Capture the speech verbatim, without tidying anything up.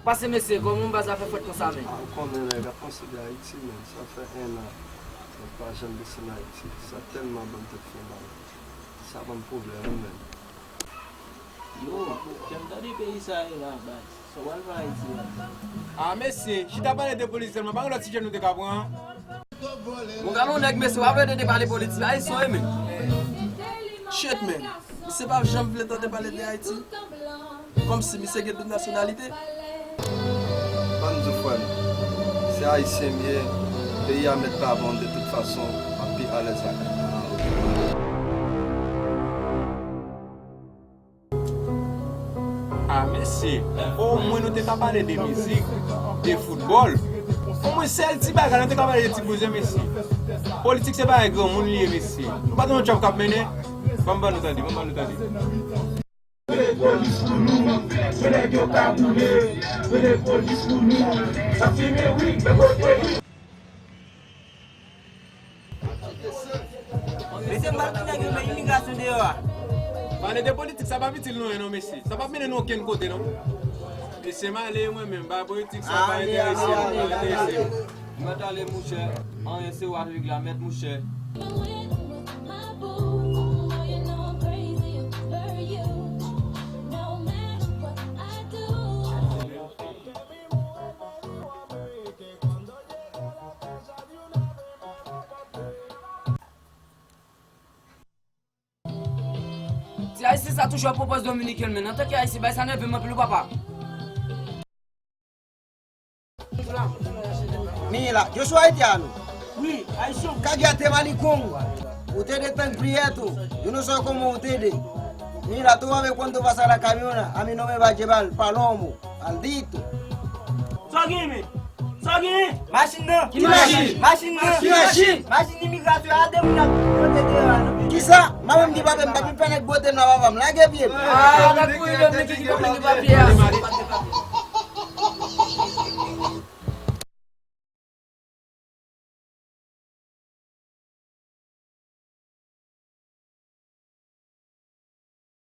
Pase mesye, kòman baz la fè frèt konsa menm? Ah, ou konnen nèg ap panse de Ayiti, men sa fè en an nèg pa janm desann Ayiti. Sa tèlman ban m tèt fè mal. Sa ban m pwoblèm wi menm. Yo, jan m tande peyi sa ye la, baz. Sa w pral fè Ayiti la? Ah mesye, chita pale de politik sèlman, pa gen lòt sijè nou te ka pran? Bon, gade yon nèg mesye, w ap rete de pale politik, Ayisyen w ye menm? Shit man, misye pa janm vle tande pale de Ayiti. Kòmsi misye gen doub nasyonalite. Ban m di w frè m, se Ayisyen m ye, peyi a mèt pa bon de tout fason, m ap pi alèz la. Ah mesye, omwen nou te ka pale de mizik, de foutbòl. Omwen sèl ti bagay nou te ka pale de ti bouzen mesye. Politik se bagay granmoun li ye mesye. Nou pa t yon djòb k ap mennen. Ban m ban nou tande, ban m ban nou tande. Mete polis pou nou, fè nèg yo kaboule. Mete polis pou nou, sa fimen wi, men kote li? Mesye m pral kite nèg yo men imigrasyon deyò a. Pale de politik sa p ap itil nou anyen non mesye. Sa p ap mennen nou okenn kote non. Mesye m ale mwen menm, bay politik sa pa enterese m, pa enterese m. Mwen t ale mouchè, anyen se w avèg la mèt mouchè. Ti Ayisyen sa toujou ap pwopoze Dominiken men antanke Ayisyen bagay sa nève m anpil wi papa. Mila, Joshua ete a nou. Wi, Ayisyen. Kagya te malikong. Ou te de tank priyè tou. Yo nou sò kòman ou te de. Mila, tu ave cuánto pasa la camiona, a mi no me va llevar palomo, maldito. Sa w gen men? Sa w gen? Machin nan. Ki machin? Machin nan. Ki machin? Machin imigrasyon a de moun ap monte deyò a non. Kisa? Mwen menm ki pa fè m pa vin fè nèg bwote nan papa m. Lage pye m. Ah, la kouri Dominiken ki pa vle gen papye a.